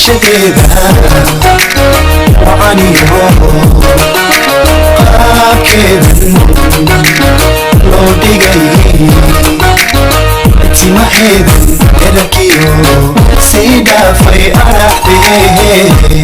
Shadeeda wacaniyo qaabkeedan loo dhigay, timaheedan edhankiyo sii dhaafay araxdee.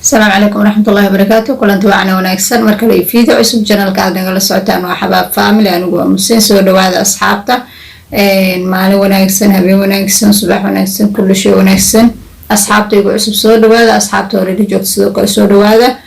Asalaamu calaykum waraxmatullahi wabarakaatu. Kulanti wacna wanaagsan mar kale iyo video cusub. Channelka aad nagala socotaan waa Xabaab Family. Anigu waa Museen. Soo dhawaada asxaabta. Maalin wanaagsan, habeen wanaagsan, subax wanaagsan, kulli shay wanaagsan. Asxaabta igu cusub, soo dhawaada. Asxaabta horeda joogta, sidoo kale soo dhawaada.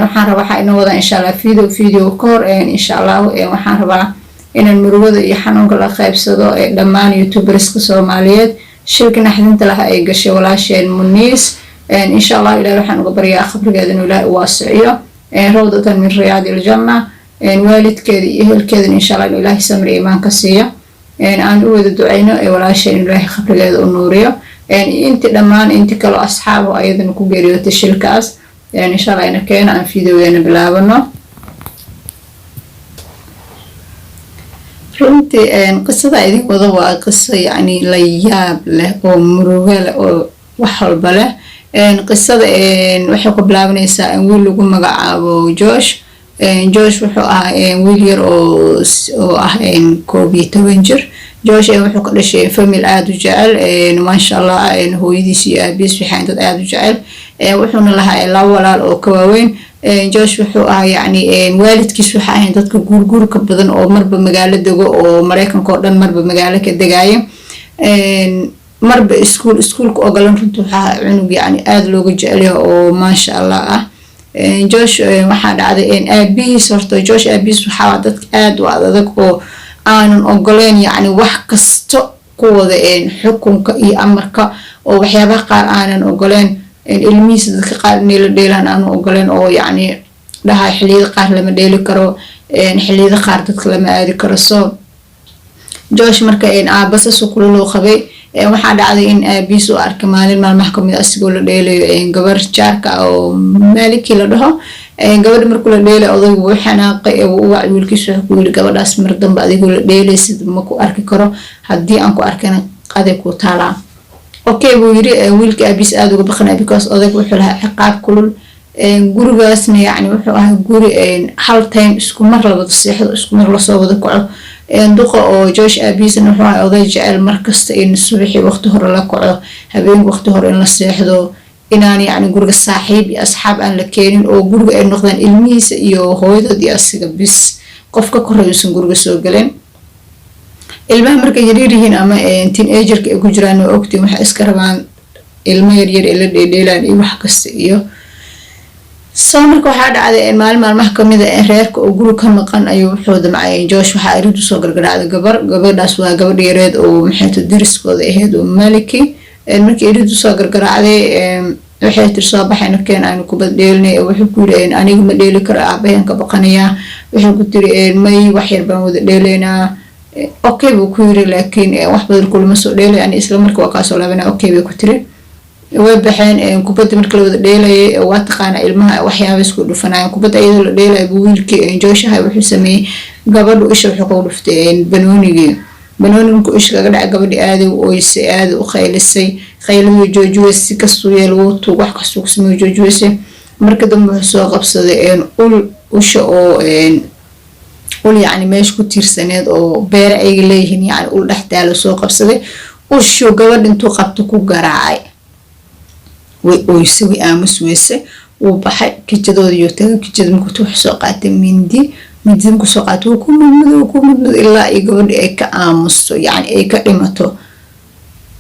Waxaan rabaa, waxaa inoo wadaa insha Allah video ka hor insha Allah waxaan rabaa inaan murugada iyo xanuunka la qaybsado ee dhammaan youtuberska Soomaaliyeed shilka naxdinta laha ay gashay walaasheen Muniis. Insha Allah Ilahi waxaan uga baryaa khabrigeeda inuu Ilahi u waasiciyo, rawdatan min riyaadi iljanna. Waalidkeeda iyo ehelkeedana insha Allah inuu Ilaahay samri iimaan ka siiyo. Aan u wada duceyno ee walaasheen inuu Ilaahay khabrigeeda u nuuriyo, inti dhammaan inti kaloo asxaabo ayadana ku geeriyootay shilkaas. Insha Allah ina keena aan videogeena bilaabano. Runtii qisada idin wado waa qiso yacni la yaab leh oo murugo leh oo wax walba leh. Qisada waxay ku bilaabanaysaa in wiil lagu magacaabo Josh. Josh wuxuu ahaa wiil yar oo ah 11 jir. Josh wuxuu ka dhashay family aada u jecel, maasha Allah. Hooyadiis iyo aabihiis waxay dad aada u jecel. Wuxuuna lahaa laba walaal oo ka waaweyn. Josh wuxuu ahaa yacni waalidkiis waxa ahayn dadka guurguurka badan oo marba magaalo dego, oo Mareykanka oo dhan marba magaalo ka degaaya, marba iskuul iskuulka ogolan. Runta waxaa ahaa cunug yacni aada looga jecelyahay oo maasha Allah ah. Josh waxaa dhacday aabihiis, horta Josh aabihiis waxaa dadka aada u adadag oo aanan ogoleyn yacni wax kasta ku wada xukunka iyo amarka, oo waxyaabaha qaar aanan ogoleyn ilmihiisa dadka qaar inay la dheelaan aanu ogoleyn, oo yacni dhaha xilliyada qaar lama dheeli karo, xilliyada qaar dadka lama aadi karo. So Josh marka aabasas kula loo qabay. Waxaa dhacday in aabihiis uu arkay maalin maalmaha kamid asigoo la dheelayo gabar jaarka oo Maalikii la dhaho. Gabadha markuu la dheelay, odaygu wuu xanaaqay, wuu u wacay wiilkiis, wuxuu ku yiri: "Gabadhaas mar dambe adigoo la dheelaysid ma ku arki karo. Haddii aan ku arkana, aday ku taalaa." "Okay," buu yiri wiilka. Aabihiis aada uga baqanaya because odaygu wuxuu lahaa ciqaab kulul. Gurigaasna yacni wuxuu ahaa guri hal time isku mar la wada seexdo, isku mar lasoo wada kaco. Duqa oo Josh aabihiisna wuxuu ahaa oday jecel markasta in subaxii waqti hore la kaco, habeenka waqti hore in la seexdo, inaan yacni guriga saaxiib iyo asxaab aan la keenin, oo guriga ay noqdaan ilmihiisa iyo hooyadood iyo asiga bis, qof ka koray uusan guriga soo gelin. Ilmaha markay yaryar yihiin ama teenagerka ay ku jiraan, waa ogtiin, waxay iska rabaan ilmo yaryar ay la dheedheelaan iyo wax kasta iyo soo. Marka waxaa dhacday maalin maalmaha kamid a reerka oo guri ka maqan ayuu wuxuu damcay Josh, waxaa arintu soo gargaraacday gabar. Gabadhaas waa gabadha yareed oo maxayto dariskooda ahayd oo Maliki. Markii irintu soo gargaraacday, waxay tiri: "Soo baxayna keen, aynu kubad dheelinay." Wuxuu ku yiri: "Aniga ma dheeli karo, aabahan ka baqanayaa." Wuxuu ku tiri: "May, wax yar baan wada dheelaynaa." "Okay," buu ku yiri, "laakiin wax badan kulama soo dheelay ani, isla marka waa kaasoo laabana." "Okay," bay ku tiri. Way baxeen. Kubadda marka la wada dheelayay, waa taqaana ilmaha waxyaaba isku dhufanayaan. Kubadda iyadoo la dheelaya buu wiilkii Josh ahay wuxuu sameeyey, gabadhu isha wuxuu kaga dhuftay banoonigii. Banooni markuu isha kaga dhacay, gabadhi aaday u ooysay, aaday u qaylisay. Qayladii joojiweysay, si kastuu yeel, wuu tuug, wax kastuu ku sameeyo joojiweysay. Marka dambe wuxuu soo qabsaday ul, usha oo ul yacni meesha ku tiirsaneed oo beere ayaga leeyihiin, yacni ul dhex taalo soo qabsaday. Ushuu gabadh intuu qabto ku garaacay. Way ooysay, way aamus weysay. Wuu baxay, kijadoodiyuu tagay. Kijada markuu wuxuu soo qaatay mindi. Mindida markuu soo qaatay, wuu ku mudmudo, wuu ku mudmudo ilaa iyo gabadhi ay ka aamusto, yacni ay ka dhimato.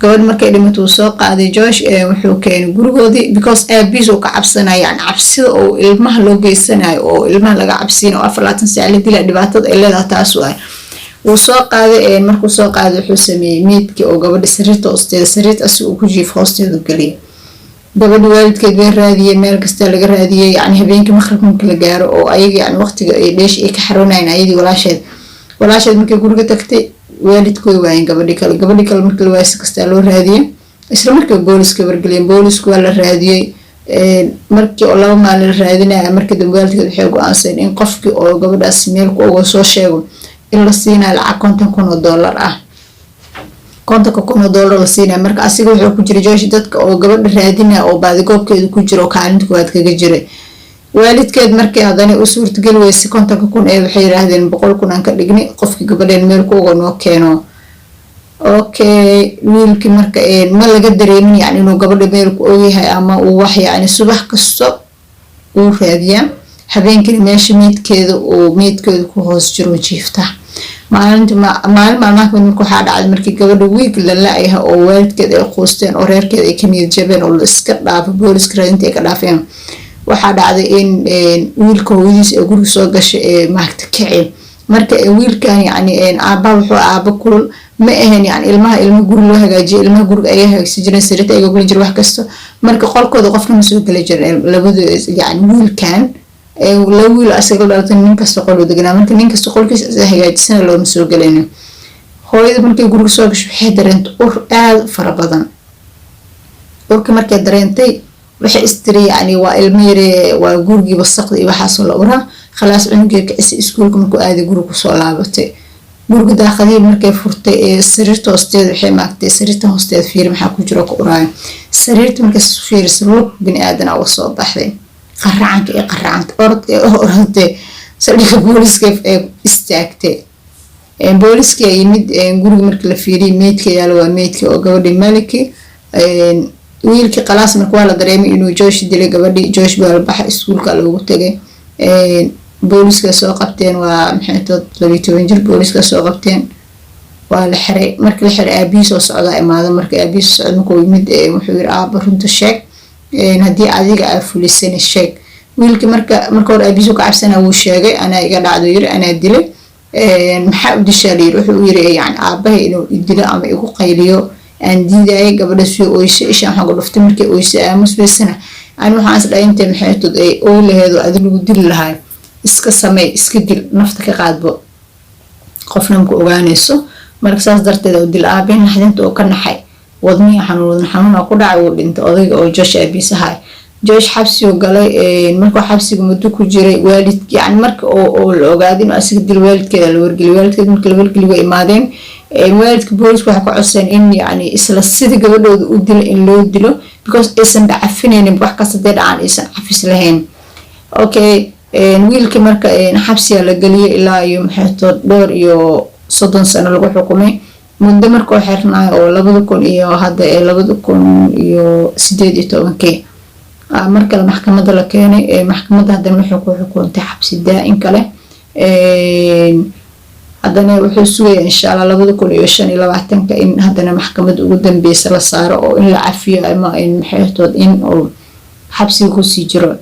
Gabadh markay dhimato, wuu soo qaaday Josh, wuxuu keenay gurigoodii because aabihiis uu ka cabsanayo. Yani cabsida oo ilmaha loo geysanayo oo ilmaha laga cabsiinayo oo 24 saac la dilaya, dhibaatada ay leedahay taas waay. Wuu soo qaaday. Markuu soo qaaday, wuxuu sameeyey meydkii oo gabadha sariirta hoosteeda, sariirta asi uu ku jiif hoosteeda geliyay. Gabadha waalidkeed bay raadiyeen, meel kasta laga raadiyey. Yani habeenkii maqribka marka la gaaro oo ayaga yani waqtiga ay dheesh ay ka xaroonayeen ayadii walaasheed. Walaasheed markay guriga tagtay, waalidkooda waayeen gabadhii kale. Gabadhii kale markii la waayay, si kastaa loo raadiyey, isla markii booliska wargeliyeen. Boolisku waa la raadiyey. Markii oo 2 maalin la raadinaya, markii dambe waalidkeed waxay go-aanseen in qofkii oo gabadhaas meel ku ogo soo sheego. In la siinayo lacag $50,000 ah. $50,000 la siinaya. Marka asiga wuxuu ku jiray, Josh, dadka oo gabadha raadinaya oo baadigoobkeeda ku jira oo kaalinta koowaad kaga jiray. Waalidkeed markii haddana u suurtageli weysay 50,000 ee, waxay yiraahdeen, 100,000 aan ka dhignay qofkii gabadheen meel ku oga noo keeno. Okay, wiilkii marka ma laga dareemin yani inuu gabadha meel ku ogyahay ama uu wax. Yani subax kasto uu raadiyaa, habeenkii meesha meydkeeda uu meydkeeda ku hoos jiro jiifta. Maalinta maalin maalmaha kamid marka waxaa dhacday, markii gabadha wiig la la-yahay oo waalidkeed ay quusteen oo reerkeeda ay ka niyad jabeen oo la iska dhaafo booliska raadinta ay ka dhaafeen, waxaa dhacday in wiilka hooyadiis ee guriga soo gashay ee maagta kici. Marka wiilkan yani aabbaha wuxuu aaba kulul ma ahayn. Yani ilmaha ilmo guri loo hagaajiyo, ilmaha guriga ayaa hagaagsan jireen, sariirta ayaga guli jira, wax kasta. Marka qolkooda qofka ma soo geli jirin labadu. Yani wiilkan la wiil asaga la dhalatay, nin kasta qol uu deganaa. Marka nin kasta qolkiisa isa hagaajisana, looma soo gelaynin. Hooyada markay guriga soo gasho, waxay dareentay ur aada u fara badan. Urka markay dareentay, waxay istiri, yani waa ilmo yare, waa gurigii wasaqda iyo waxaasoo la uraa. Khalaas, cunugii kicisa, iskuulka markuu aaday, guriga kusoo laabatay. Guriga daaqadihii markay furtay ee sariirta hoosteeda, waxay maagtay, sariirta hoosteeda fiiri, maxaa ku jiro ka uraayo? Sariirta markay fiirisa, lug bini aadan uga soo baxday. Qaracanka iyo qaracanta, orodka ee orodtay, saldhigga booliska ee istaagtay. Booliska yimid guriga. Markii la fiiriyay, meydka yaalo waa meydka oo gabadhii Maliki. Wiilkii khalaas, marka waa la dareemay inuu Josh dilay gabadhii. Josh baa la baxay, iskuulka loogu tagay, booliska soo qabteen. Waa maxay tood, 12 jir. Booliska soo qabteen, waa la xiray. Markii la xiray, aabihiis oo socdaa imaado. Marka aabihiis socda, markuu yimid, wuxuu yiri, "Aaba, runta sheeg. Haddii adiga aa fulisani, sheeg." Wiilkii marka hore aabihiis ka cabsana, wuu sheegay. "Anaa iga dhacdo," yiri, "anaa dilay." "Maxaa u dishaa?" la yiri. Wuxuu yiri, "Yani aabahay inuu idilo ama igu qayliyo aan diidayay. Gabadha sii oyso, ishaan waxaan ku dhuftay. Markay oyso, aamus weysana, ani waxaan is dhahay, intay maxay tood ay oy laheed oo adi lagu dili lahay, iska samey, iska dil, nafta ka qaadbo, qofna maku ogaanayso. Marka saas darteed oo dil." Aabeen naxdinta oo ka naxay, wadnihi xanuun, wadna xanuuna ku dhacay, wuu dhintay odayga oo Josh aabiis ahay. Josh xabsigu galay. Markuu xabsiga muddo ku jiray, waalid yani marka oo la ogaaday inuu asiga dil, waalidkeeda la wargeliy. Waalidkeed marka la wargeliy, way imaadeen. Waalidka booliska waxay ka codseen in yani isla sida gabadhooda u dilo in loo dilo, because aysan cafinaynin, wax kasta dee dhacaan aysan cafis lahayn. Okay, wiilkii marka xabsiga la geliyay ilaa iyo maxayto dhowr iyo 30 sano lagu xukumay. Muddo markuu xirnaay oo 2000 iyo hadda ee 2018-kii, mar kale maxkamadda la keenay. Maxkamadda haddana wuxuu ku xukuntay xabsi daa-in kale. Haddana wuxuu sugaya, insha Allah, 2025-ka in haddana maxkamadda ugu dambeysa la saaro oo in la cafiyo ama in maxaytood in uu xabsiga kusii jiro.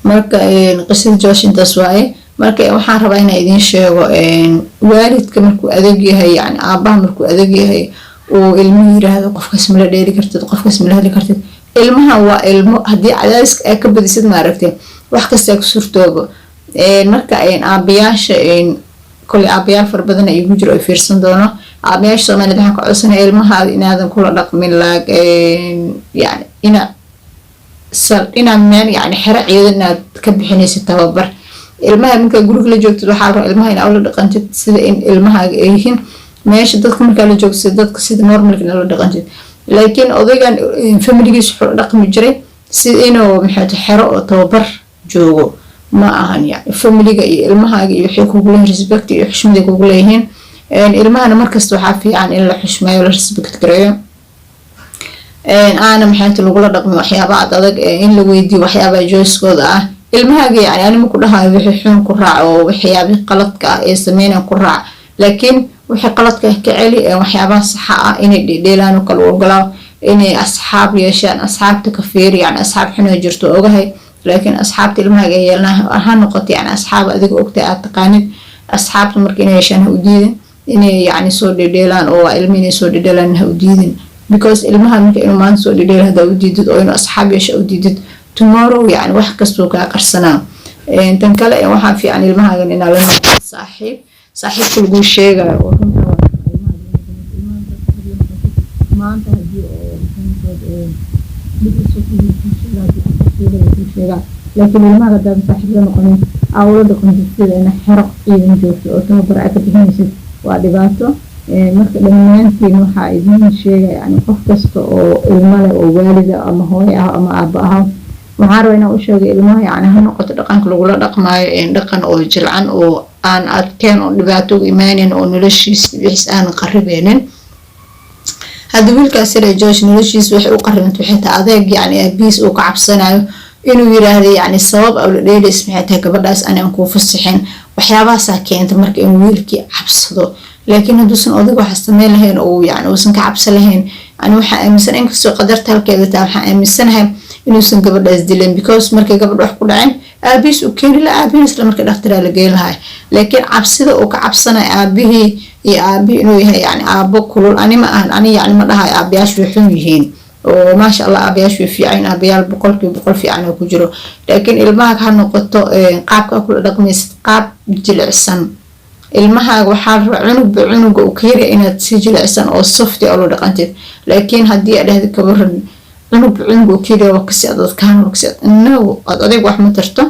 Marka qisada Josh intaas waaye. Marka waxaan rabaa inaan idiin sheego, waalidka markuu adag yahay, yani aabaha markuu adag yahay uu ilmuhu yiraahdo, "Qofkaas mala dheeri kartid, qofkaas mala hadli kartid," ilmaha waa ilmo. Haddii cadaadiska ay ka badisid, maaragtay, wax kastaa ku surtoobo. Marka aabayaasha, koley aabayaal fara badan igu jiro ay fiirsan doono, aabayaasha Soomaaliyed, waxaan ka codsanaya ilmahaada inaadan kula dhaqmin laag yani ina inaad meel yani xero ciidan inaad ka bixinaysid tababar. Ilmaha markaa guriga la joogtid, waxaa la rabaa ilmaha inaa ula dhaqantid sida in ilmahaaga ay yihiin. Meesha dadka markaa la joogtid, dadka sida normalka inaa ula dhaqantid. Laakiin odaygan familigiis wuxuu dhaqmi jiray sida inuu maxay xero oo tababar joogo. Ma ahan. Yani familiga iyo ilmahaaga iyo waxay kugu leeyihin respect iyo xushmaday kugu leeyihiin. Ilmahana markasta waxaa fiican in la xushmeeyo, la respect gareeyo, aana maxayta lagula dhaqmi waxyaaba ad adag, in la weydiiyo waxyaabaha choice-kooda ah ilmahaaga. Yani anima ku dhahayo wixii xun ku raac oo waxyaabii qaladka ah ee sameynan ku raac, laakiin wixii qaladka ah ka celi. Waxyaabaha saxa ah, inay dhedheelaan oo kale u ogolaaw, inay asxaab yeeshaan, asxaabta ka fiiri. Yani asxaab xunoo jirto ogahay, laakiin asxaabta ilmahaaga ay yeelanaa ha noqoto yani asxaab adiga ogtay, aad taqaanid. Asxaabta marka inay yeeshaan ha u diidin, inay yacni soo dhedheelaan oo waa ilmo inay soo dhedheelaan ha u diidin, because ilmaha marka inuu maanta soo dhedheelo haddaa u diidid oo inuu asxaab yeesha u diidid, tomorrow yani wax kastuu kaa qarsanaa. Tan kale, waxaa fiican ilmahaagan inaa la noqdo saaxiib, saaxiibka laguu sheegayo oo runta. Maanta haddii oo dhib usoo sheegaa, Laakiin ilmaha haddaad saaxiib la noqonin, aa ula dhaqantid sida ina xero ciidan joogto oo tababar aad ka bixinaysid, waa dhibaato. Marka dhammaantiin waxaa idiin sheegaya, yani qof kasta oo ilmo leh oo waalida ama hooyo ah ama aabba ah, waxaan rabaa inaan u sheego ilmaha, yani ha noqoto dhaqanka lagula dhaqmaayo dhaqan oo jilcan oo aan adkeen oo dhibaato u imaanin oo noloshiisa wixiis aan qaribeynin. Hadda wiilkaas yare Josh noloshiisa waxay u qaribantay waxay tahay adeeg, yani aabihiis uu ka cabsanayo inuu yiraahdo, yani sabab awla dheelays maxay tahay gabadhaas ani aan kuu fasixin. Waxyaabahaasaa keenta marka inuu wiilkii cabsado. Laakiin hadduusan odayga waxa sameyn lahayn oo yani uusan ka cabsan lahayn, ani waxaa aaminsan, inkastoo qadarta halkeeda taa, waxaan aaminsanahay inuusan gabadhaas dilin, because markay gabadha wax ku dhaceen aabihiis uu keeni lahaa, aabihiis isla marka dhakhtaraa la geyn lahay. Laakiin cabsida uu ka cabsanayo aabihii iyo aabihii inuu yahay yani aabo kulul, ani ma ahan, ani yani ma dhahayo aabayaashu way xun yihiin oo maasha Allah, aabayaashu way fiican, aabayaal 100% fiican oo ku jiro. Laakiin ilmaha ha noqoto qaabka kula dhaqmaysid qaab jilicsan. Ilmahaaga waxaa la rabaa cunugba cunuga uu ka yarya inaad si jilicsan oo soft ah ula dhaqantid. Laakiin haddii aad dhahdo, kabaran, cunugba cunuga uu ka yarya waa kasi adadkaan, waa kasi, no, aad adayg wax ma tarto.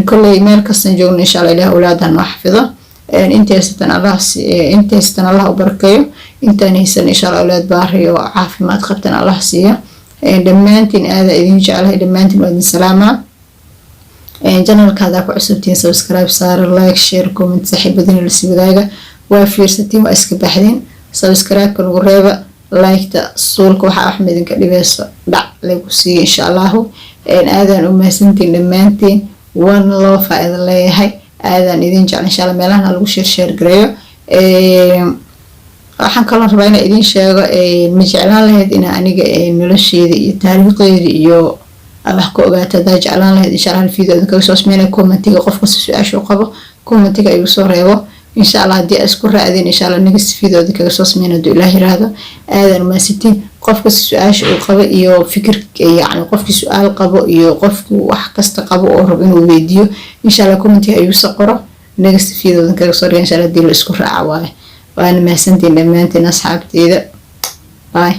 Kolley meel kastan joogno, insha Allah Ilaah awlaadaha noo xafido. Inta haysatan Allah, inta haysatan Allah u barakeeyo, intaan haysan insha Allah awlaad baari oo caafimaad qabtan Allah siiyo. Dhammaantiin aada idin jeclahay, dhammaantiin waa idin salaamaa. Channelkaada ku cusubtiin, subscribe saara, like, share, comment, saaxiibadina lasii wadaaga. Waa fiirsatiin, waa iska baxdeen. Subscribe-ka nagu reeba, like-ta suulka waxaa wax idinka dhibeyso dhac lagu siiya insha Allahu. Aadaan u mahadsantiin dhammaantiin. One love aa idin leeyahay, aadaan idin jecel. Insha Allah meelahana lagu share share gareeyo. Waxaan kaloo rabaa inaan idin sheego, ma jeclaan lahayd inaa aniga nolosheeda iyo taariikhdeeda iyo wax ka ogaato? Haddaa jeclaan lahayd, insha Allah video idinkaga soo sameynaya. Commentiga qof kasta su-aasha u qabo commentiga igu soo reebo. Insha Allah haddii aa isku raacdeen, insha Allah next video idinkaga soo sameyn hadduu Ilaah yiraahdo. Aadan mahadsantiin. Qof kasta su-aasha uu qabo iyo fikir, yacni qofkii su-aal qabo iyo qofkii wax kasta qabo oo rabo inuu weydiiyo, insha Allah commentiga ayuu soo qoro. Next video idinkaga soo dhiga insha Allah haddii la isku raaca waaye. Waana mahadsantiin dhammaantiin asxaabteyda. Bye.